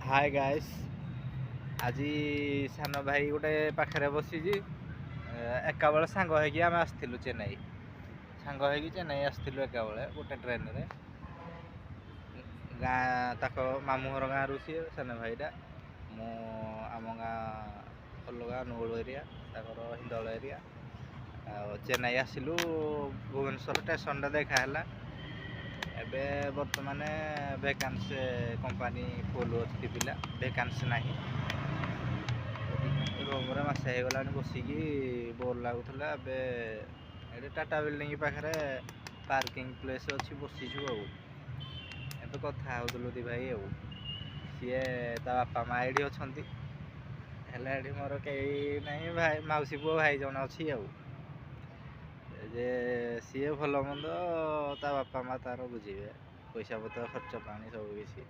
ହାଏ guys, ଆଜି ସାନ ଭାଇ ଗୋଟେ ପାଖରେ ବସିଛି। ଏକାବେଳେ ସାଙ୍ଗ ହେଇକି ଆମେ ଆସିଥିଲୁ ଚେନ୍ନାଇ। ସାଙ୍ଗ ହେଇକି ଚେନ୍ନାଇ ଆସିଥିଲୁ ଏକାବେଳେ ଗୋଟେ ଟ୍ରେନରେ। ଗାଁ ତାଙ୍କ ମାମୁଁ ଘର ଗାଁରୁ ସିଏ ସାନ ଭାଇଟା, ମୁଁ ଆମ ଗାଁ ଅଲଗା ଅନୁଗୁଳ ଏରିଆ, ତାଙ୍କର ହିନ୍ଦୋଳ ଏରିଆ। ଆଉ ଚେନ୍ନାଇ ଆସିଲୁ, ଭୁବନେଶ୍ୱର ଷ୍ଟେସନରେ ଦେଖା ହେଲା। ଏବେ ବର୍ତ୍ତମାନ ଭେକାନ୍ସି କମ୍ପାନୀ ଫୁଲ୍ ଅଛି, ପିଲା ଭେକାନ୍ସି ନାହିଁ। ରୁମ୍ରେ ମାସେ ହେଇଗଲାଣି ବସିକି, ବୋର୍ ଲାଗୁଥିଲା। ଏବେ ଏଠି ଟାଟା ବିଲ୍ଡିଂ ପାଖରେ ପାର୍କିଂ ପ୍ଲେସ୍ ଅଛି, ବସିଛୁ। ଆଉ ଏବେ କଥା ହେଉଥିଲୁ ଦି ଭାଇ। ଆଉ ସିଏ ତା ବାପା ମା ଏଇଠି ଅଛନ୍ତି, ହେଲେ ଏଠି ମୋର କେହି ନାହିଁ। ଭାଇ, ମାଉସୀ ପୁଅ ଭାଇ ଜଣେ ଅଛି, ଆଉ ଯେ ସିଏ ଭଲ ମନ୍ଦ ତା ବାପା ମା ତାର ବୁଝିବେ, ପଇସା ପତ୍ର ଖର୍ଚ୍ଚ ପାଣି ସବୁ କିଛି।